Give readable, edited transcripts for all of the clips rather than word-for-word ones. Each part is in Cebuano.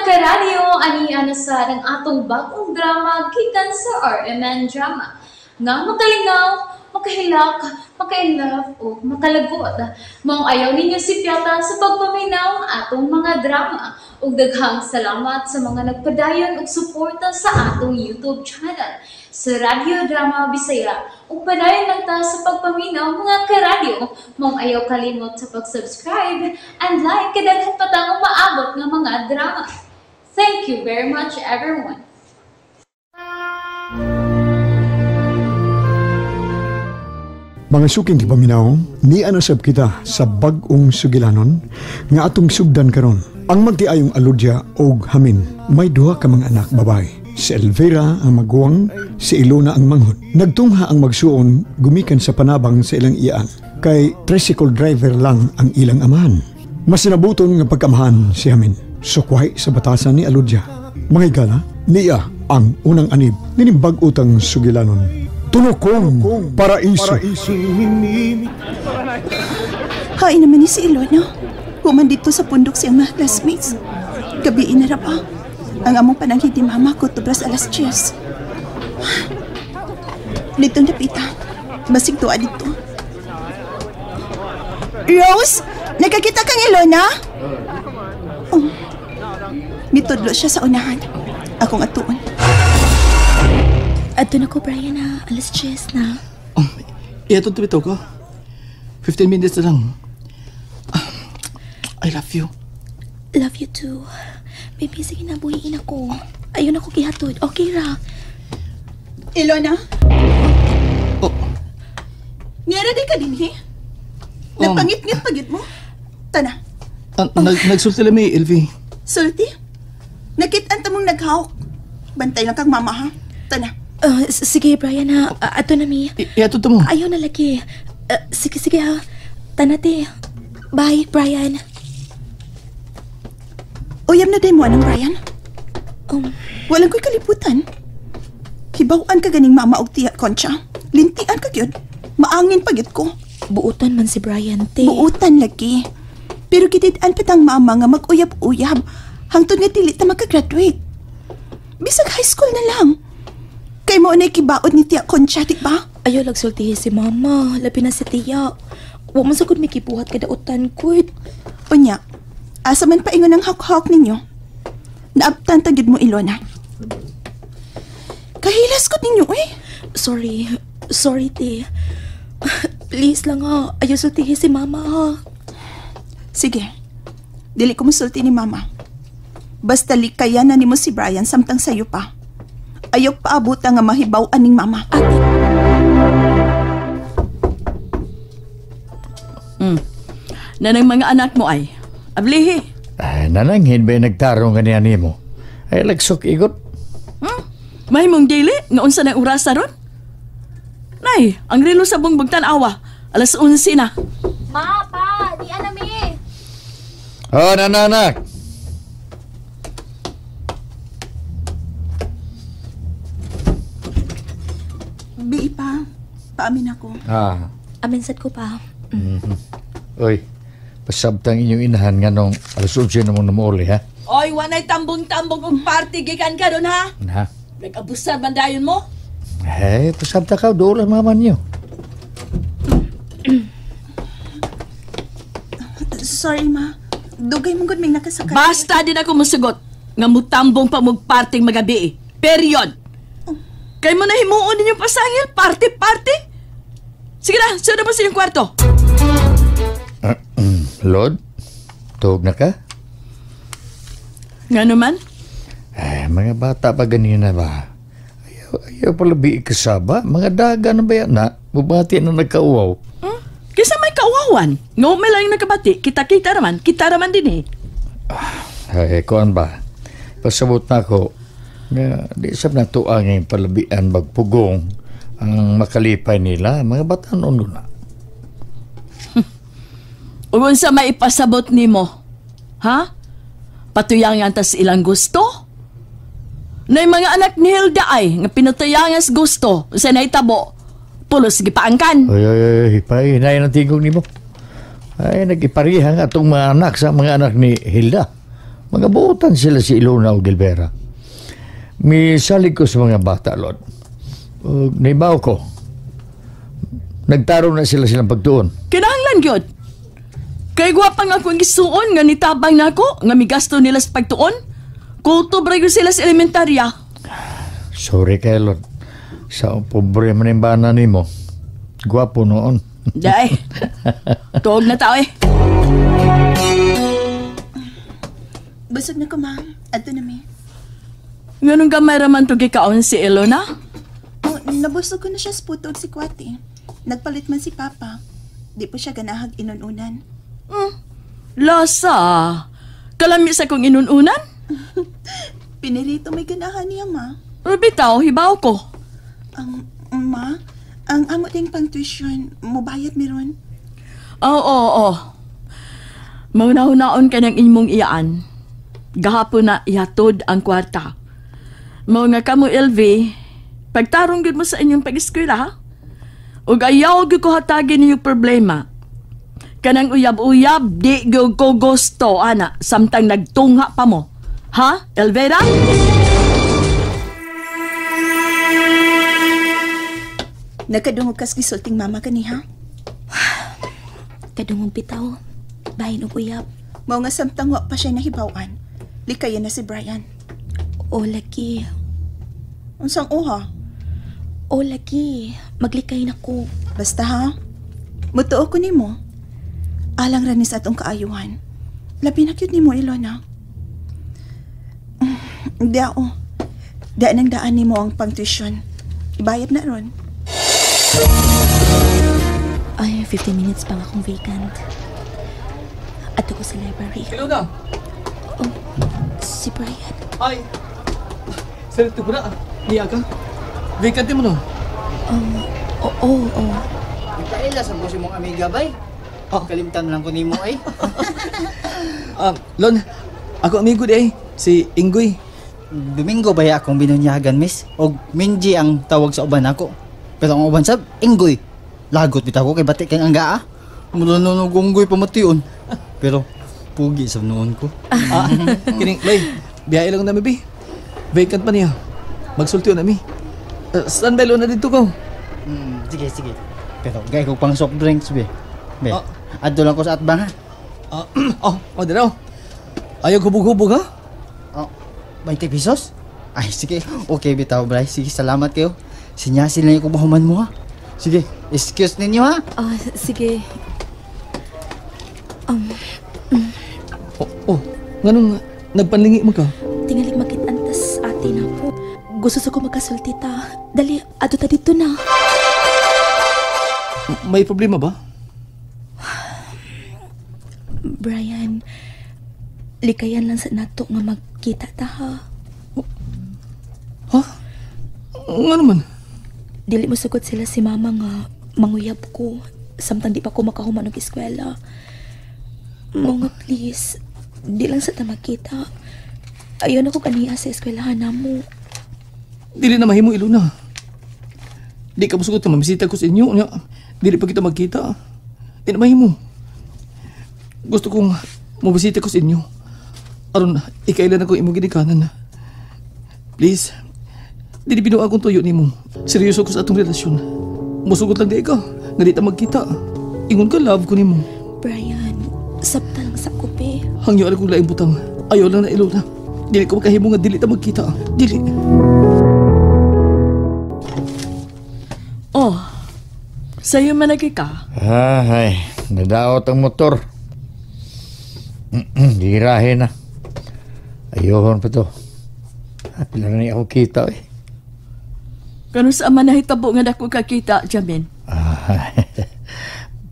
karadyo, ani na sa ang atong bagong drama gikan sa RMN Drama. Nga makalingaw, makahilak, makainlove o makalagot. Maong ayaw ninyo sipyata sa pagpaminaw atong mga drama. Ug daghang salamat sa mga nagpadayon og suporta sa atong YouTube channel sa Radyo Drama Bisaya. Ug padayon lang ta sa pagpaminaw mga karadyo. Maong ayaw kalimot sa pag-subscribe and like kay daghan pa tang umaabot nga mga drama. Thank you very much, everyone. Mga suking tipaminaw, niya na sab kita sa bag-ong sugilanon nga atong sugdan karon. Ang magtiayong Aludya og Hamin, may duha ka mga anak babae. Si Elvira ang maguwang, si Ilona ang manghod. Nagtungha ang magsuon gumikan sa panabang sa ilang iyaan. Kay tricycle driver lang ang ilang amahan. Masinabuton nga pagkamahan si Hamin. Sukwahi sa batasan ni Aludya. Mga higala, niya ang unang anib nining bag-utang sugilanon. Tunokong Paraiso. Hain naman ni si Ilona. Human dito sa pundok siyang mga classmates. Gabiin na ra pa. Ang among pananghid ni mama ko tubras 10:00. Dito napita. Basig tuwa dito. Rose! Nakakita kang Ilona? Oh. Mitudlo siya sa unahan. Akong atuon. Ato na ko, Brian, ha. 10:00 na. Oh, ito ito ko. 15 minutes na lang. I love you. Love you too. Baby, sige na, buhiin ako. Ayun ako gihatod. Okay ra. Ilona? Oh. Nira di ka din, he? Nagpangit-ngit pagit mo? Tana. Nagsulti lang may, Elvie. Sulti? Nakit-an ta mong naghawk. Bantay lang kang mama, ha? Tana. Sige, Brian, ha. Ato na mi. Iato to mo. Ayaw na lagi. Sige, sige, ha. Tanate. Bye, Brian. Uyab na day mo anang Brian. Walang ko'y kaliputan. Hibawan ka ganing mama og tiya, Concha. Lintian ka gyud. Maangin pa gyud ko. Buutan man si Brian, te. Buutan lagi. Pero gidid-an pa tang mama nga mag-uyab-uyab. Hangtod nga dili ta makagraduate. Bisag high school na lang. Kay mo na kibaod ni Tiya Concha, di ba? Ayaw lagsultihi si mama. Labi na si Tiya. Wa man sagud may kibuhat kadautan ko. Unya, asa man paingon ang hawk-hawk ninyo? Naabtan tagid mo, Ilona. Kahilas ko ninyo, eh. Sorry. Sorry, te. Please lang, ha. Ayaw sultihi si mama, ha. Sige. Dili ko musulti ni mama. Basta likayan na nimo si Brian samtang sayo pa. Ayok paabuta nga mahibaw aning mama. Ate. Nanang mga anak mo ay, ablihi. Ay, nananghin ba'y nagtarong ganiyan nimo? Ay, lagsok igot. Mahimong dili, nga unsa ng orasa ron? Nay, ang relo sa bungbong tan-awa, 11:00 na. Ma, pa, di anami. Oh, nananak. Bi pa, paamin ako. Ah. Amin sad ko pa. Mm-hmm. Oy, pasabtang inyong inahan nga nung 11:00 na mong namuuli, ha? Oy, wanay tambong-tambong og party gikan ka doon, ha? Ha? Nag-abusar man dayon mo? Eh, pasabta ka, doon lang mama niyo. Sorry, ma. Dugay mong gud may nakasakay. Basta din ako musugot nga mutambong pa mong parting magabi, eh. Period. Kay mo na himuon ninyong pasangil, party-party. Sige na, sunod mo sa inyong kwarto. Lord, tuog na ka? Nga naman? Ay, mga bata pa ganina ba? Ayaw pala bi ikasaba. Mga daga na ba yan na? Bubati na nagkauaw. Kaysa may kauawan. Nga may lang nagkabati, kita-kita raman, kita raman din eh. Ay, kuan ba? Pasabot na ako. Nga, di sab na tuang yung palabian magpugong ang makalipay nila. Mga bata noon na. Ug unsa may ipasabot nimo? Ha? Patuyangan tas ilang gusto? Nay mga anak ni Hilda ay nga pinutayangas gusto sa nahitabo. Pulos gipaangkan. Oy, oy, oy, pahinay ng tingog nimo. Ay, nagipariha nga atong mga anak sa mga anak ni Hilda. Mga buotan sila si Ilona o Gilbera. Misalig ko sa mga bata, Lord. Naibaw ko. Nagtarong na sila silang pagtuon. Kinahanglan gyud. Kay gwapa nga akong gisuon nga nitabang nako nga migasto nila sa pagtuon. Kulto ra gyud sila sa elementarya. Sorry kay Lord. Sa pobre man yung bana nimo. Gwapo noon. Day. Tuog na tao eh. Busog na ko, ma'am. Adto na mi. Nganong gamay raman to gikaon si Ilona? Oh, nabusog ko na siya sa puto og sikwate. Nagpalit man si Papa. Di po siya ganahag inununan. Lasa. Kalami sa kong inununan? Pinirito may ganahan niya, ma. Pero bitaw, hibaw ko. Ang, ma, ang amo ding pang tuition, mubayad meron. Oo, oo, oo. Mauna-hunaon ka ng inyong iyaan. Gahapon na ihatod ang kwarta. Mao nga kamo, LV, pagtarong gud mo sa inyong pag-eskwela, ha? Ug ayaw gyud ko hatagin ninyong problema. Kanang uyab-uyab, di gyud ko gusto, ana, samtang nagtungha pa mo. Ha, Elvera? Nakadungog kas gisulting mama kaniha? Kadungog bitaw, bahin og uyab. Mao nga samtang wa pa siya nahibaw-an. Likayan na si Brian. O lagi. Unsang uha? O lagi, maglikay na ko. Basta ha, mutuo ko nimo. Alang ra ni sa atong kaayuhan. Labi na gyud nimo, Ilona. Di ako. Daan ang daan nimo ang pang-tuition. Ibayad na ron. Ay, 15 minutes pa nga akong vacant. Ato ko sa library. Ilona! Oh, si Brian. Ay! Sarito ko na. Niya ka? Vacant mo no? Oo, oo. Ikaila sa busi mong amiga, bay. Oh. Kalimtan lang ko nimo ay. Lon, ako amigo di ay. Si Inggoy. Domingo ba akong binunyagan, miss? Og Minji ang tawag sa uban ako. Pero ang uban sab, Inggoy. Lagot bitaw ko kay batik kang angga ah. Mula noon og unggoy pamation. Pero pugi sa noon ko. Kining, bay, biyahe lang nami, bi. Vacant pa niya. Magsultiyo nami. Saan ba na dito ko? Sige, sige. Pero gay ko pang soft drinks, be. Be, adto lang ko sa atbang, ha? Oh, dito. Ayaw hubog-hubog, ha? Oh, 20 pesos? Ay, sige. Okay, bitaw, Bray. Sige, salamat kayo. Sinyasin lang yung kumahuman mo, ha? Sige, excuse ninyo, ha? Sige. Oh, nganong nagpanlingi mo ka? Tingalig makitantas ate na po. Gusto sa ko magkasulti ta. Dali, ato ta dito na. May problema ba? Brian, likayan lang sa nato nga magkita ta, ha? Ha? Nga naman? Dili mo sugot sila si mama nga manguyab ko samtang di pa ko makahuman og eskwela. Mga please, di lang sa ta magkita. Ayaw na ko kaniya sa eskwelahan na mo. Dili na mahimo, Ilona. Di ka musugot na mamisita ko sa inyo. Nya, dili pa kita magkita. Di na mahimo. Gusto kong mabisita ko sa inyo. Aron, ikailan ako imong ginikanan. Please, dili binuang akong tuyo nimo. Seryoso ko sa atong relasyon. Musugot lang di ka. Nga di ta magkita. Ingon ka, love ko nimo. Brian, sabta lang sa kupi. Hangyo ala kong laing butang. Ayaw lang na, Ilona. Dili ko makahimo nga dili ta magkita. Dili. Oh, sa'yo man lagi ka? Ay, nadaot ang motor. Girahe na. Ayuhon pa to. Pila na niya ako kita eh. Kano sa ama nahitabo nga dako kakita, Jamin?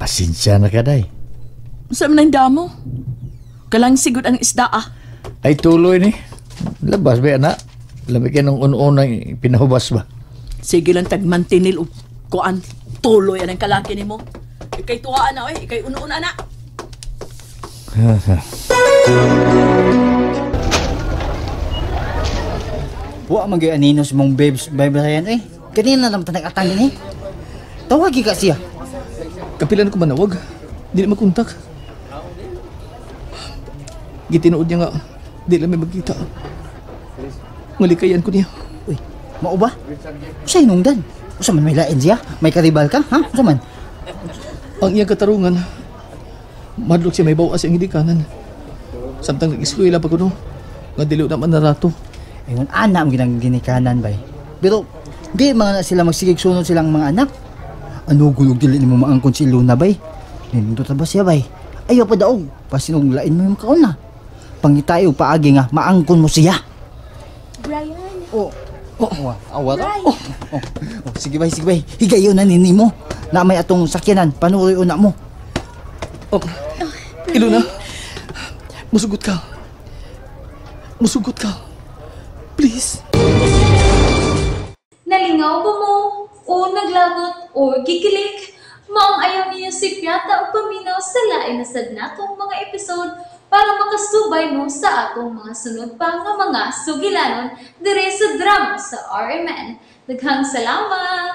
Pasensya na ka, day. Sa man ang damo? Kalang sigod ang isda, ah. Ay, tuloy ni. Labas ba, anak? Lamig ka nung unang pinahubas ba? Sige lang tagmantinil o kuan. Tuloy ang kalaki ni mo. Ikay tuwaan na, oy. Ikay unoon, anak. Wa man gyud aninos mong babes, babe Ryan, eh. Kanina lang ta nag-atang din, eh. Tawagi ka siya. Kapilan ko manawag. Dili makontak. Gitinuod niya nga, Di lang may magkita. Ngalikayan ko niya. Uy, mao ba? Usa hinungdan? Usa man may lain siya? May karibal ka, ha? Usa man? Ang iyang katarungan, madlok siya may bawas ang hidikanan. Samtang nag-eskwela pa kuno, nga dili naman narato. Ingon ana ang ginang ginikanan bay. Pero di mga na sila magsigig sunod silang mga anak. Ano gulog dili nimo maangkon si Luna bay? Nindot ba siya bay? Ayaw pa daog, pasinog lain mo yung kauna. Pangitayo paagi nga maangkon mo siya. Brian, Oh. Oh, oh, awa ra. Oh, oh, oh, sige bay, sige bay. Higayon na nini mo. Na may atong sakyanan, panuroy una mo. Oh, Ilona, musugot ka. Musugot ka. Please. Nalingaw ba mo? O naglagot o gikilig? Maong ayaw niyo si Piata o paminaw sa lain na sad natong mga episode para makasubay mo sa atong mga sunod pa nga mga sugilanon dire sa drama sa RMN. Daghang salamat!